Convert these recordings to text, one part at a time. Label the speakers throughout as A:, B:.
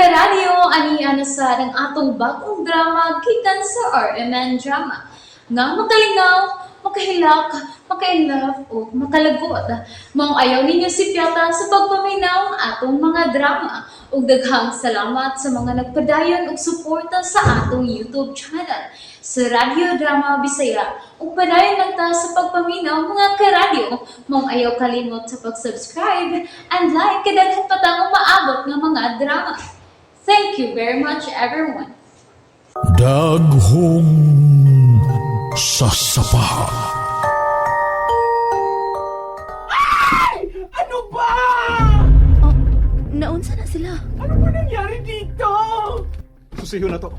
A: Karadyo, ani na sa ang atong bagong drama gikan sa RMN Drama. Nga makalingaw, makahilak, makainlove o makalagot. Maong ayaw ninyo sipyata sa pagpaminaw ang atong mga drama. Ug daghang salamat sa mga nagpadayon og suporta sa atong YouTube channel sa Radyo Drama Bisaya. Ug padayon lang ta sa pagpaminaw, mga karadyo. Maong ayaw kalimot sa pag-subscribe and like kay daghan pa tang umaabot nga mga drama. Thank you very much, everyone.
B: Daghong sasapa.
C: Ano ba?
D: Oh, naunsa na sila?
C: Ano ba nangyari dito?
E: Susiho na to.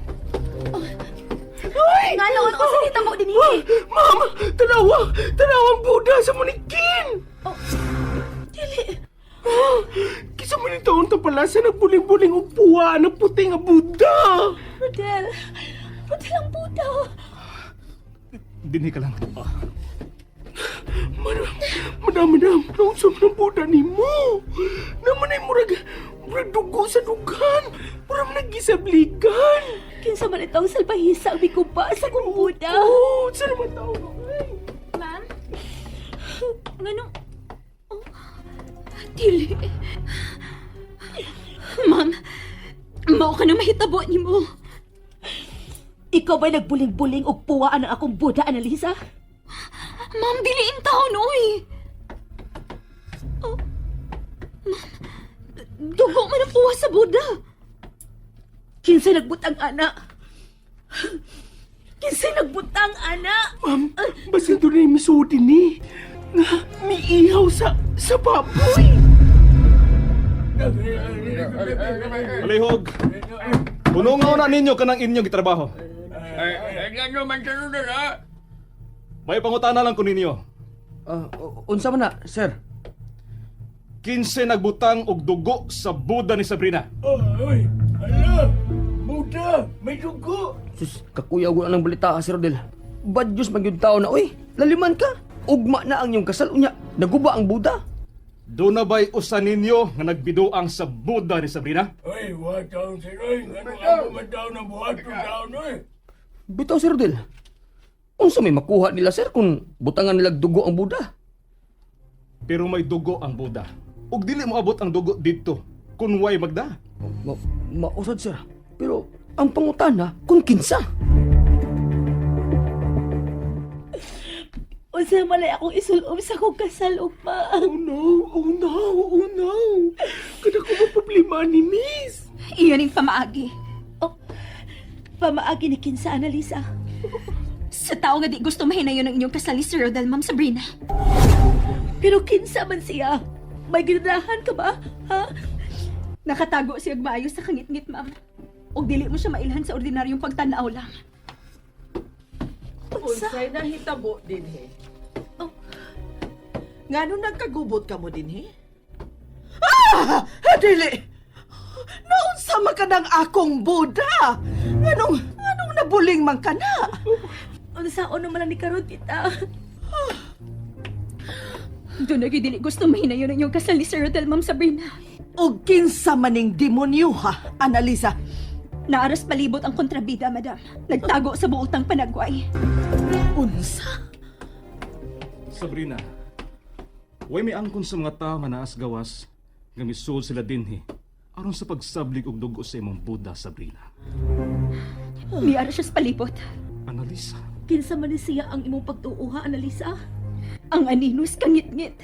C: Ay!
D: Nga naon ko sa tita mo din eh.
C: Ma'am! Tanawa! Tanawa ang Buddha sa manikin!
D: Oh, dili.
C: Ah, kisa man yung taon ta pala sa nagbuling-buling og puwa ng puti nga Buddha!
D: Rodel. Rodel ang Buddha.
E: Dinhi ka lang. Ah,
C: Madam, madam, madam, naunsa man ang Buddha nimo? Naman ay murag dugo sa dughan! Murag nagisabligan!
D: Kinsa man itong salbahisa ang mikuba sa kong Buddha.
C: Oh, sa naman tao? Ay.
D: Ma'am? Nganong... Oh, dili. Ma'am, mao ka na mahitabo nimo.
F: Ikaw ba'y nagbuling-buling og puwaan ang akong Buddha, Annalisa?
D: Ma'am, dili in taon, oy. Oh, ma'am, dugo man ang puwa sa Buddha.
F: Kinsay nagbutang ana? Kinsay nagbutang ana?
C: Ma'am, basin doon na misudi ni nga miihaw sa baboy.
E: Palihog. Puno nga na ninyo kanang inyong gitrabaho. May pangutana lang ko ninyo.
G: Ah, unsa man na, sir?
E: 15 nagbutang og dugo sa Buddha ni Sabrina.
C: Oy, ala, Buddha, may dugo.
G: Sus, kakuyaw ko na ng balita, Sir Rodel. Bad news man gyud tao na, oy. Laliman ka. Ugma na ang iyong kasal unya. Naguba ang Buddha.
E: Doon na ba'y usa ninyo nga nagbiduang sa Buddha ni Sabrina?
H: Ay, wa taon si Roy. Ano ako man taon ang buhat ng taon, oy.
G: Bitaw, Sir Rodel. Unsa may makuha nila, sir, kung butangan nila dugo ang Buddha?
E: Pero may dugo ang Buddha. Ug dili mo abot ang dugo didto kung way magda.
G: Mausad, sir. Pero ang pangutana, kung kinsa.
F: Unsa malay akong isulob sa akong kasal ugma.
C: Oh no, oh no, oh no. Kada ko ba problema ni Miss?
D: Iyon ang pamaagi.
F: Oh, pamaagi ni kinsa, Annalisa.
D: Sa tao nga di gusto mahinayon ang inyong kasal ni Sir Rodel, Ma'am Sabrina.
F: Pero kinsa man siya? May ginanahan ka ba? Ha?
D: Nakatago siya maayos sa kangitngit, ma'am. Og dili mo siya mailhan sa ordinaryong pagtanaw lang.
F: Unsa?
I: Unsay nahitabo dinhi?
F: Oh.
I: Ngano nagkagubot ka mo dinhi? Ah! Dili! Naunsa man ka ng akong Buddha? Nganong nabuling man ka na?
F: Unsa ono man lang ni karon, tita?
D: Doon na dili gusto mahinayon ang inyong kasal ni Sir Rodel, Ma'am Sabrina.
I: Og kinsa maning demonyo ha, Annalisa?
D: Naaras palibot ang kontrabida, madam. Nagtago sa buotang panagway.
I: Unsa?
E: Sabrina, way may angkon sa mga tao nga naas gawas nga misuod sila dinhi aron sa pagsablig og dugo sa imong Buddha, Sabrina.
D: Miara siya sa palibot.
E: Annalisa,
F: Kinsa man ni siya ang imong pagtuo ha, Annalisa?
D: Ang aninos kangitngit.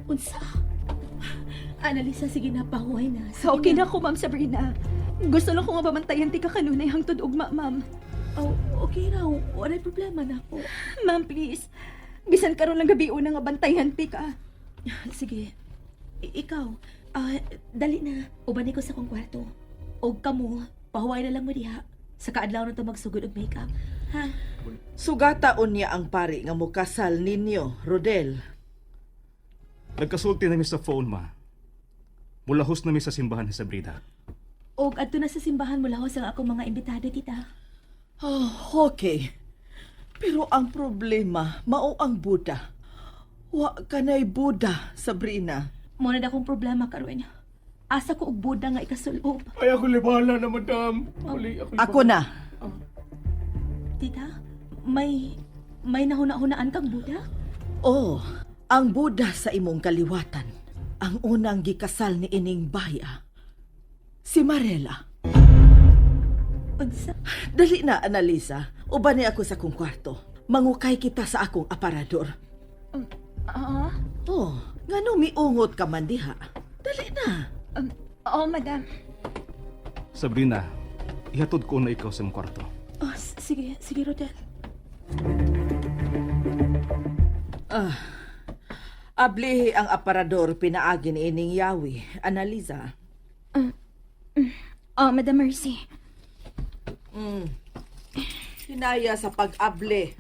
F: Unsa? Annalisa, sige na, pahuway na. Sige
D: So, okay na ako, Ma'am Sabrina. Gusto lang ko nga babantayan ti ka kanunay hangtod ugma, ma'am.
F: Oh, okay ra. Walay problema na ako.
D: Ma'am, please. Bisan karon lang gabi una nga bantayan ti ka.
F: Sige. Ikaw, dali na. Uban ko sa akong kwarto. Og kamo, pahuway na lang mo diha. Sa kaadlaw na to magsugod og makeup. Ha?
I: Sugata unya ang pari nga mukasal ninyo, Rodel.
E: Nagkasulti na mi sa phone, ma. Mulahos na mi sa simbahan ni Sabrina.
F: Og adto na sa simbahan mo lahos ang akong mga imbitado, tita.
I: Oh, okay. Pero ang problema, mao ang Buddha. Wa kanay Buddha, Sabrina.
F: Mo na akong problema karon. Asa ko og buda nga ikasulob.
C: Ay, ako libala na, madam. Uli, ako libala.
I: Ako na.
F: Tita, may nahuna-hunaan kang buda?
I: Oh, ang Buddha sa imong kaliwatan. Ang unang gikasal ni ining baya. Si Marela.
F: Unsa?
I: Dali na, Annalisa. Uban ni ako sa kong kwarto. Mangukay kita sa akong aparador.
D: Oo.
I: Oh, ngano miungot ka man diha? Dali na.
D: Oo, madam.
E: Sabrina, ihatod ko na ikaw sa imong kwarto.
F: Oh, sige, sige Rodel.
I: Ablihi ang aparador pinaagi ni ining yawi, Annalisa.
D: Oo, Madam Mercy.
I: Hinaya sa pag-able.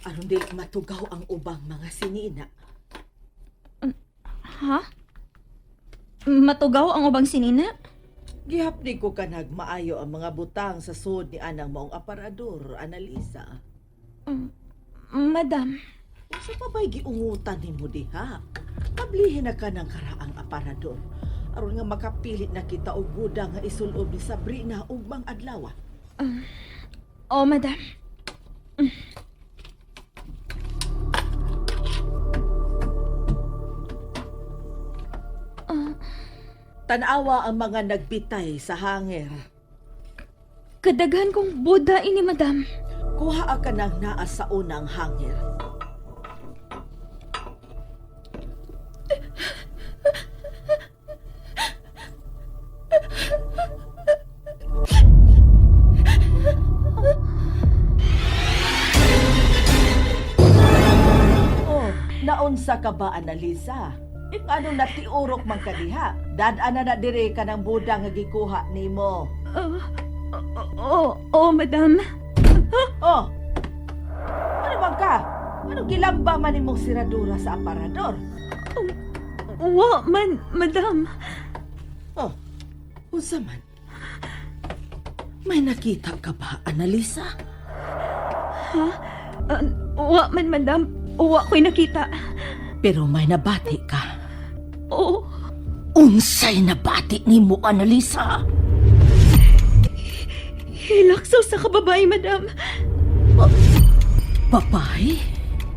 I: Aron dili matugaw ang ubang mga sinina.
D: Ha? Matugaw ang ubang sinina?
I: Gihapni ko kanag maayo ang mga butang sa sud ni anang maong aparador, Annalisa.
D: Madam.
I: Unsa pa ba'y giungutan nimo diha? Ablihin na ka ng karaang aparador. Aron nga makapilit na kita og buda nga isulob ni Sabrina ug mang adlaw.
D: Oo, madam.
I: Tanawa ang mga nagbitay sa hanger.
D: Kadaghan kong buda ini, madam.
I: Kuha ka ng naa sa unang hanger. Oh, naunsa ka ba, Annalisa? Ano natiurok man ka diha? Dad-ana na dire ka ng buda nga gikuha nimo.
D: Oo, oo, madam.
I: Oh! Ano bang ka? Ano gilamba man nimong siradura sa aparador?
D: Wa man, madam.
I: Oh, unsa man? May nakita ka ba, Annalisa?
D: Wa man, madam. Wa ko'y nakita.
I: Pero may nabati ka.
D: Oo.
I: Unsay nabati nimo, Annalisa?
D: Hilaksaw sa kababay, madam.
I: Babae?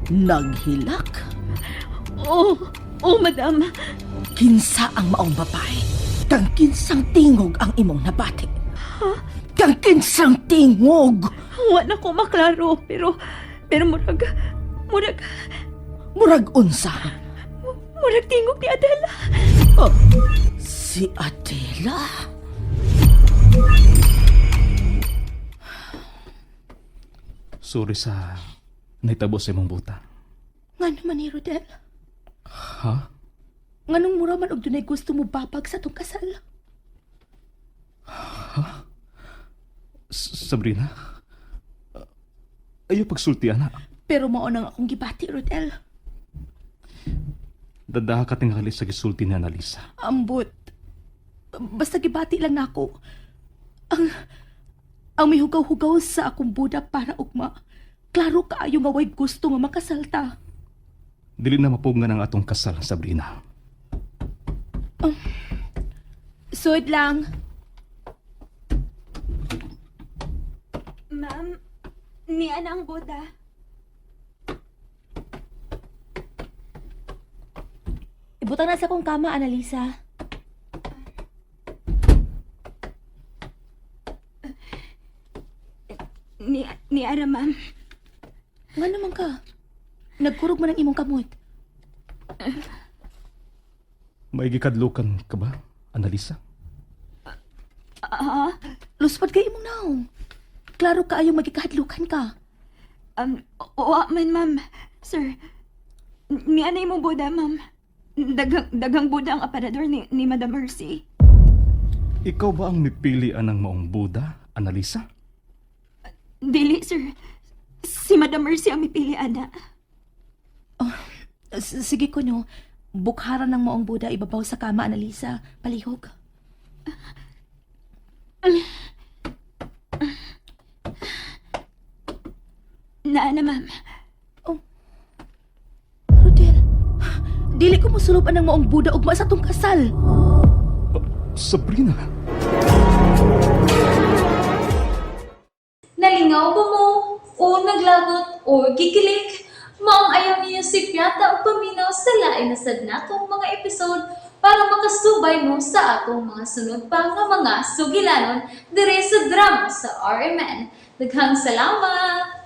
I: Naghilak?
D: Oo, oo, madam.
I: Kinsa ang maong babae? Kang kinsang tingog ang imong nabati? Kang kinsang tingog?
D: Wa na ko maklaro, pero murag, murag,
I: Murag unsa?
D: murag tingog ni Adela.
I: Oh, si Adela?
E: Sorry sa nahitabo sa imong buta.
F: Nga naman ni Rodel.
E: Ha?
F: Nganong mura man og dunay gusto mo babag sa atong kasal?
E: Sabrina? Ayaw pagsulti, ana.
F: Pero mao nang akong gibati, Rodel.
E: Dadaha ka tingali sa gisulti ni Annalisa.
F: Ambot. Basta gibati lang nako. Ang ang mihugaw-hugaw sa akong buda para ugma. Klaro kaayo nga way gusto nga makasalta.
E: Dili na mapugngan ang atong kasal, Sabrina.
F: Sud lang.
D: Ma'am, niya na ang buda.
F: Ibutang na sa akong kama, Annalisa.
D: Ni ara, ma'am.
F: Nga naman ka. Nagkurog man ang imong kamot.
E: May gikadlukan ka ba, Annalisa?
D: Ah,
F: Luspad kay imong naong. Klaro kaayo magikahadlukan ka.
D: Wa man, ma'am. Sir, niya na imong buda, ma'am. Daghang buda ang aparador ni Madam Mercy.
E: Ikaw ba ang mipili anang maong Buddha, Annalisa?
D: Dili, sir. Si Madam Mercy ang mipili, ana.
F: Sige ko no. Bukharan ng maong Buda ibabaw sa kama, Annalisa. Palihog.
D: Naa na, ma'am.
F: Rodel, dili ko mosulob ang maong Buda ugma sa tong kasal.
E: Sabrina.
A: Nalingaw ba mo? O naglagot o gikilig? Maong ayaw niyo si Piata o paminaw sa lain na sad natong mga episode para makasubay mo sa atong mga sunod pa nga mga sugilanon dire sa drama sa RMN. Daghang salamat!